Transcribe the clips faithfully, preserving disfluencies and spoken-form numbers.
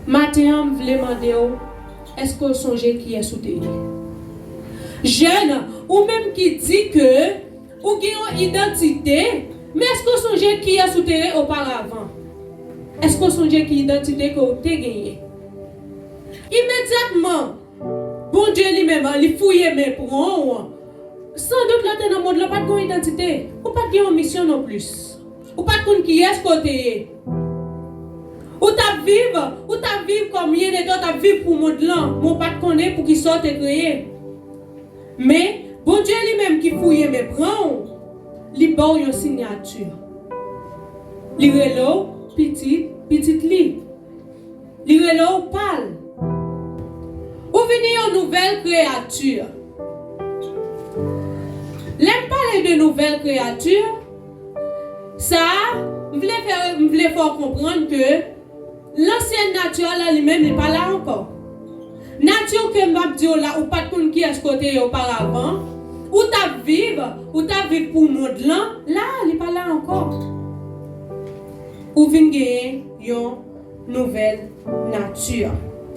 Maten an, m vle mande w, èske w sonje kiyès ou te ye? Jèn, ou menm ki di ke ou gen yon idantite, men èske w sonje kiyès ou te ye oparavan? Èske w sonje ki idantite ke w te genyen? Imedyatman, Bondye li menm, li fouye men pran w. Sandout, lè w te nan mond lan, w pa t gen yon idantite. Ou pa t gen yon misyon non plis. Ou pa t konn kiyès ke w te ye. Ou t ap viv, ou t ap viv kòm byenete, w t ap viv pou mond lan, men w pa t konnen poukisa w te kreye. Men, Bondye li menm ki fouye men pran w, li ba w yon siyati. Li rele w pitit, pitit li. Li rele w pa l. Ou vini yon nouvèl kreyati. Lè m pale de nouvèl kreyati, sa a, m vle fè, m vle fè w konprann ke lansyèn nati a la li menm, li pa la ankò. Nati ke m ap di w la, ou pa t konn kiyès ke w te ye oparavan, ou t ap viv, ou t ap viv pou mond lan, la a, li pa la ankò. Ou vin genyen yon nouvèl nati.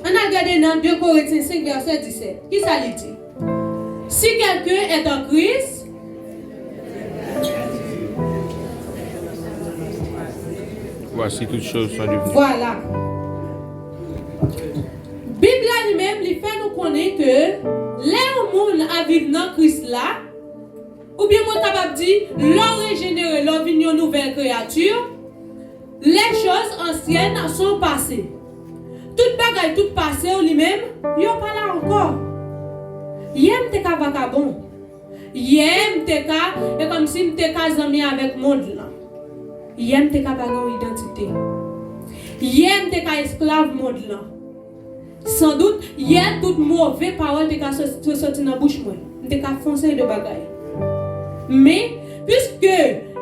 Ann al gade nan de Korentyen senk vèsè disèt. Kisa li di? Si quelqu'un est en Christ, Voici toutes choses sont devenues. Vwala. Bib la li menm, li fè nou konnen ke lè yon moun ap viv nan Kris la, oubyen mwen kapab di, lè w rejenere, lè w vin yon nouvèl kreyati, les choses anciennes sont passées. Tout bagay, tout pase w li menm, yo pa la ankò. Yè m te ka vakabon. Yè m te ka, e kòmsi m te ka zanmi avèk mond lan. Yè m te ka pa gen yon idantite. Yè m te ka esklav mond lan. Sandout, yè tout move pawòl te ka sò-, te sòti nan bouch mwen. M te ka fè yon seri de bagay. Men, piske,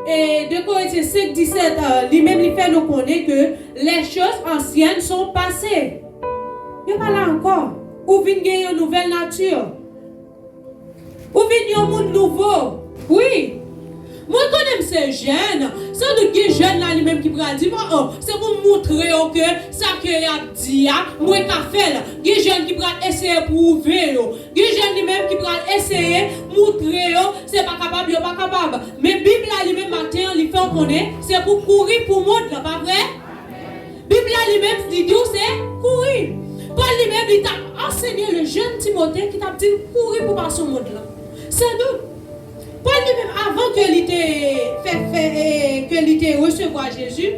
e, de Korentyen senk disèt, e, li menm li fè nou konnen ke les choses anciennes sont passées. Yo pa la ankò. Ou vin gen yon nouvèl nati. Ou vin yon moun nouvo. Wi. Mwen konnen m se jèn. Sandout gen jèn la li menm ki pral di m, o, o, se pou m montre yo ke sa ke y ap di a, mwen ka fè l. Gen jèn ki pral eseye pwouve yo. Gen jèn li menm ki pral eseye montre yo, se pa kapab, yo pa kapab. Men Bib la li menm maten an, li fè w konnen, se pou kouri pou mond lan, pa vre? Bib la li menm li di w se kouri. Pòl li menm li t ap ansenye le jèn Timote ki t ap di l kouri pou pase mond lan. Sandout, Pòl li menm avan ke li te fè, fè, e, ke li te resevwa Jezi,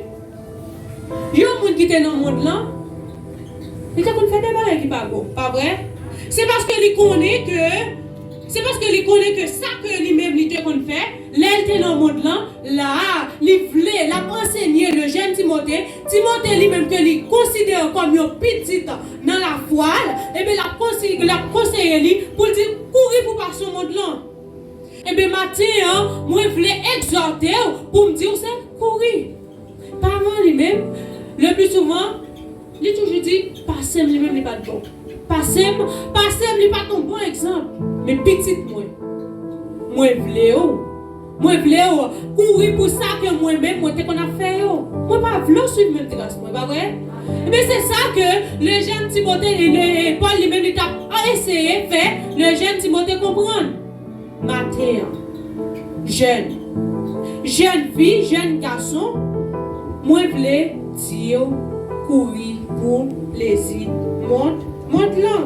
yon moun ki te nan mond lan, li te konn fè de bagay ki pa bon, pa vre? Se paske li konnen ke, se paske li konnen ke sa ke li menm li te konn fè, lè l te nan mond lan, la a, li vle, l ap ansenye le jèn Timote. Timote li menm ke li konsidere kòm yon pitit nan lafwa l, ebyen l ap konsi-, l ap konseye li pou l di l kouri pou pase mond lan. Ebyen maten an, mwen vle egzòte w pou m di w se kouri. Paran li menm, le pli souvan, li toujou di, pase m li menm li pa t bon. Pase m, pase m li pa t yon bon egzanp. Men pitit mwen, mwen vle w. Mwen vle w kouri pou sa ke mwen menm mwen te konn ap fè yo. Mwen pa vle w swiv menm tras mwen, pa vre? Ebyen se sa ke le jèn Timote, le, Pòl li menm li t ap eseye fè le jèn Timote konprann. Maten an, jèn, jèn fi, jèn gason, mwen vle di w kouri pou plezi mond, mond lan.